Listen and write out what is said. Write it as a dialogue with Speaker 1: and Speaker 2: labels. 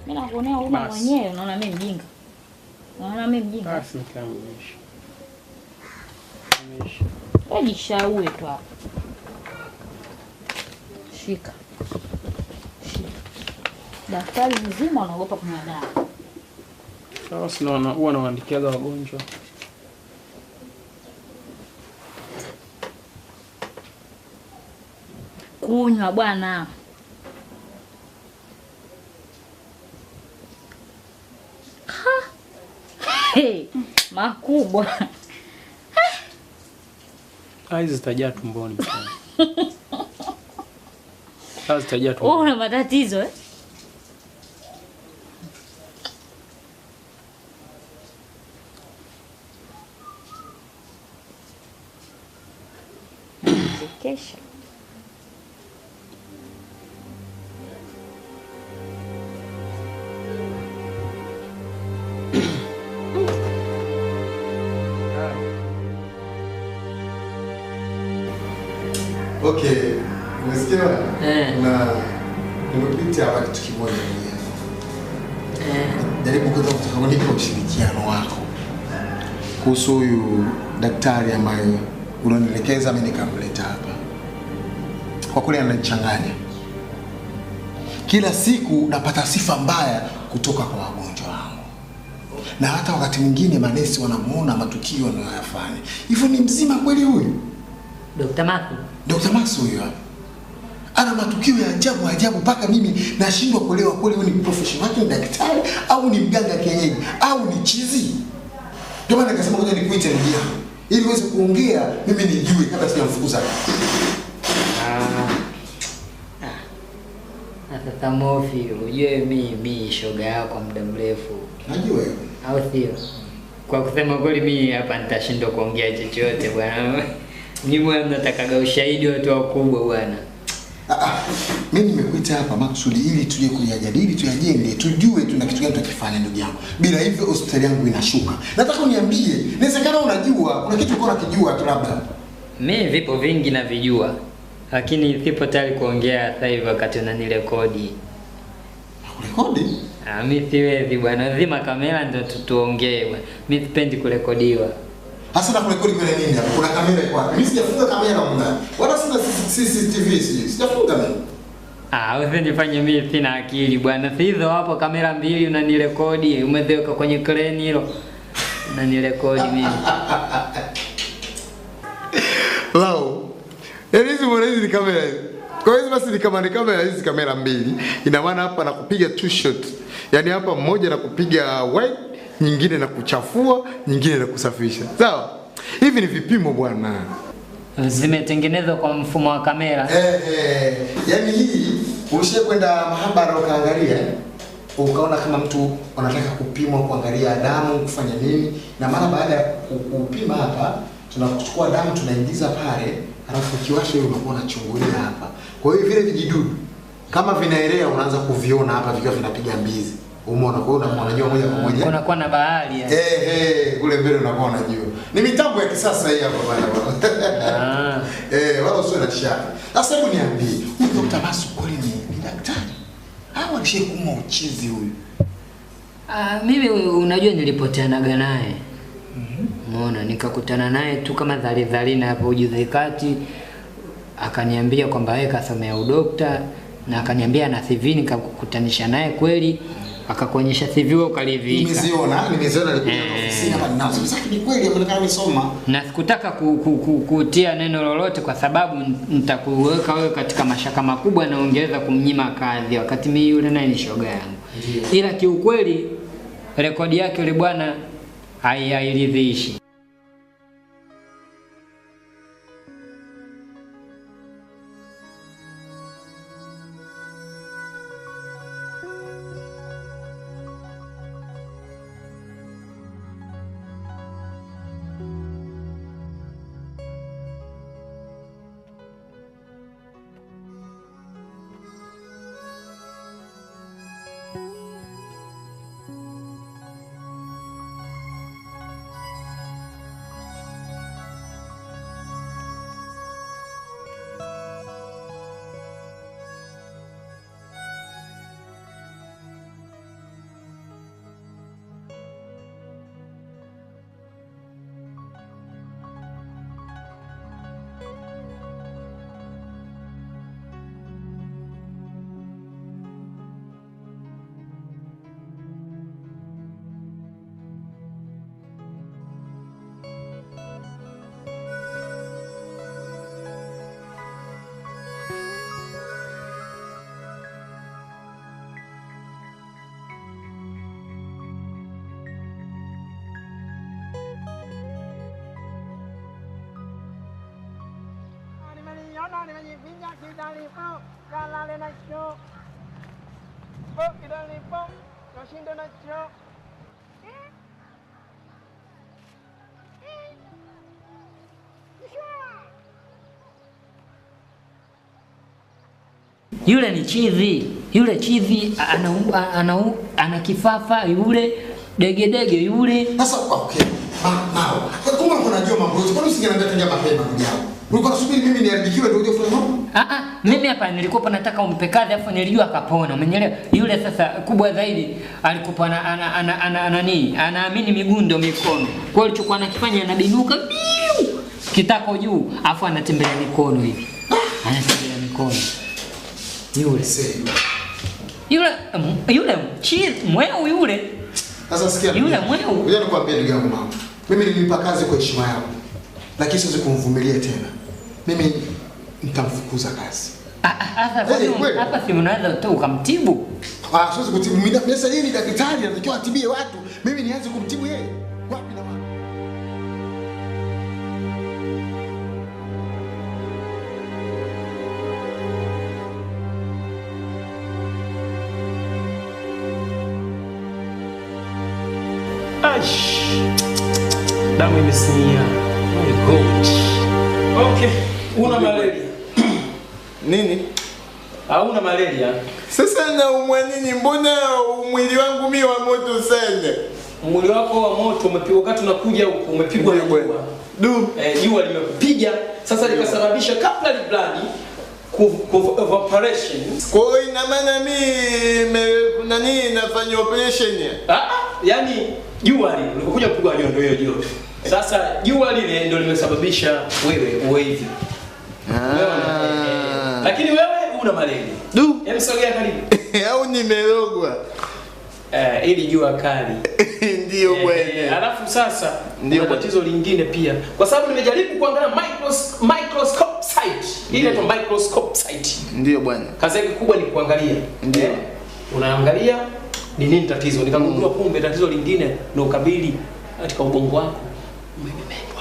Speaker 1: Mimi nakuonea huruma mwenyewe, unaona mimi mjinga. Unaona mimi mjinga.
Speaker 2: Basi mke wangu imeisha. Imeisha.
Speaker 1: Wewe jishaue tu hapo. Shika. Shika. Daktari mzima anaogopa kunywa dawa.
Speaker 2: Sawa, sina huwa nawaandikiaga wagonjwa.
Speaker 1: Kunywa bwana. Ha. Hey, makubwa.
Speaker 2: Hizi zitajaa tumboni. Hizi zitajaa tumboni.
Speaker 1: Una matatizo eh? Kesha.
Speaker 3: Okay, umesikia? Na nimepita hapa kitu kimoja mwenyewe. Jaribu kwanza kutaka kunipa ushirikiano wako kuhusu huyu daktari ambaye unanielekeza mimi nikamleta hapa. Kwa kweli ananichanganya. Kila siku napata sifa mbaya kutoka kwa wagonjwa wangu. Na hata wakati mwingine manesi wanamuona matukio anayoyafanya. Hivyo ni mzima kweli huyu?
Speaker 4: Dr. Masu.
Speaker 3: Dr. Masu huyu hapa. Ana matukio ya ajabu ajabu mpaka mimi nashindwa kuelewa kweli huyu ni professional wake, ni daktari au ni mganga kienyeji au ni chizi. Ndio maana nikasema ngoja nikuite ndugu yangu ili uweze kuongea mimi nijue kabla sijamfukuza.
Speaker 4: Sasa Mofi, ujue mimi shoga yako muda mrefu.
Speaker 3: Najua hiyo.
Speaker 4: Au sio? Kwa kusema kweli mimi hapa nitashindwa kuongea chochote bwana. Mimi mnatakaga ushahidi watu wakubwa bwana.
Speaker 3: Mimi nimekuita hapa makusudi ili tuje kuyajadili, tuyajenge, tujue tuna kitu gani tutakifanya ndugu yangu. Bila hivyo hospitali yangu inashuka. Nataka uniambie, inawezekana unajua, kuna kitu uko unakijua tu labda.
Speaker 4: Mimi vipo vingi na vijua. Lakini sipo tayari kuongea sasa hivi wakati unanirekodi.
Speaker 3: Nakurekodi?
Speaker 4: Mimi siwezi bwana, zima kamera ndio tuongee bwana. Mimi sipendi kurekodiwa.
Speaker 3: Hasa na kurekodi kwenye nini hapa? Kuna kamera iko wapi? Mimi sijafunga kamera huko ndani. Wala sina CCTV sijafunga mimi.
Speaker 4: Usinifanye mimi sina akili bwana. Sizo hapo kamera mbili unanirekodi, umeziweka kwenye crane hilo. Unanirekodi mimi.
Speaker 3: Lao. Yaani hizi mbona hizi ni kamera hizi? Kwa hiyo basi ni kama ni kamera hizi kamera mbili. Ina maana hapa nakupiga two shot. Yaani hapa mmoja nakupiga white, nyingine na kuchafua, nyingine na kusafisha. Sawa? Hivi ni vipimo bwana.
Speaker 4: Zimetengenezwa kwa mfumo wa kamera.
Speaker 3: Yaani hii ulishaje kwenda maabara ukaangalia ukaona kama mtu anataka kupimwa kuangalia damu kufanya nini, na mara baada ya kupima hapa tunakuchukua damu tunaingiza pale, alafu ukiwasha hiyo unakuwa unachungulia hapa. Kwa hiyo vile vijidudu kama vinaelea unaanza kuviona hapa vikiwa vinapiga mbizi. Umeona? Kwa hiyo unakuwa unajua moja kwa moja.
Speaker 4: Kuna kuwa na bahari yani.
Speaker 3: Kule mbele unakuwa unajua. Ni mitambo ya kisasa hii hapa bwana. Wala usiwe na shaka. Sasa hebu niambie, huyu Dr. Masu kweli ni daktari? Au alishakuwa uchizi huyu?
Speaker 4: Mimi unajua nilipoteanaga naye. Umeona, nikakutana naye tu kama dhali hapo juzi kati, akaniambia kwamba yeye kasomea udokta na akaniambia na CV, nikakutanisha naye kweli. Akakuonyesha CV wewe ukaridhika.
Speaker 3: Nimeziona alikuja ofisini hapa ninazo. Sasa ni kweli ameonekana amesoma.
Speaker 4: Na sikutaka kutia neno lolote kwa sababu nitakuweka wewe katika mashaka makubwa na ungeweza kumnyima kazi wakati mimi yule naye ni shoga yangu. Ila kiukweli rekodi yake yule bwana hairidhishi.
Speaker 2: kinajificha kidalipo kalale nacho. Po kidalipo kashinda nacho.
Speaker 4: Yule ni chizi, yule chizi ana kifafa yule, degedege yule.
Speaker 3: Sasa okay. Mao. Kumbe unajua mambo yote. Kwani usingeniambia tangia mapema ndugu yangu? Ulikuwa unasubiri mimi niharibikiwe ndio uje ufanye mambo?
Speaker 4: Mimi hapa nilikuwa nataka umpe kazi afu nilijua akapona. Umeelewa? Yule sasa kubwa zaidi alikuwa ana nani? Anaamini miguu ndio mikono. Kwa hiyo alichokuwa anakifanya anabinuka kitako juu afu anatembelea mikono hivi. Anatembelea mikono. Yule chizi mweu yule.
Speaker 3: Sasa sikia.
Speaker 4: Yule mweu.
Speaker 3: Ngoja nikwambie ndugu yangu mama. Mimi nilimpa kazi kwa heshima yangu. Lakini siwezi kumvumilia tena. Mimi nitamfukuza kazi.
Speaker 4: Sasa hapa si unaweza tu ukamtibu?
Speaker 3: Siwezi kutibu. Mimi sasa yeye ni daktari anatakiwa atibie watu. Mimi nianze kumtibu yeye. Wapi na wapi?
Speaker 2: Ash. Damu imesimia. My God. Okay, una malaria.
Speaker 5: Nini?
Speaker 2: Hauna malaria.
Speaker 5: Sasa naumwa nini? Mbona mwili wangu mimi wa moto sana?
Speaker 2: Mwili wako wa moto umepigwa wakati unakuja huku, umepigwa na jua.
Speaker 5: Du.
Speaker 2: Jua limekupiga, sasa likasababisha capillary blood evaporation.
Speaker 5: Kwa hiyo ina maana mimi nani nafanya operation?
Speaker 2: Yaani jua lile ulipokuja kupigwa jua ndio hiyo joto. Sasa jua lile ndio limesababisha wewe uwe hivi. Lakini wewe una malaria.
Speaker 5: Du.
Speaker 2: Hebu sogea karibu.
Speaker 5: Au nimerogwa.
Speaker 2: Ili jua kali.
Speaker 5: Ndio bwana.
Speaker 2: Alafu sasa ndio tatizo lingine pia. Kwa sababu nimejaribu kuangalia microscope site. Ile inaitwa microscope site.
Speaker 5: Ndio bwana.
Speaker 2: Kazi yake kubwa ni kuangalia.
Speaker 5: Ndio.
Speaker 2: Unaangalia ni nini tatizo. Nikagundua kumbe tatizo lingine ndio ukabili katika ubongo wako. Umememeka.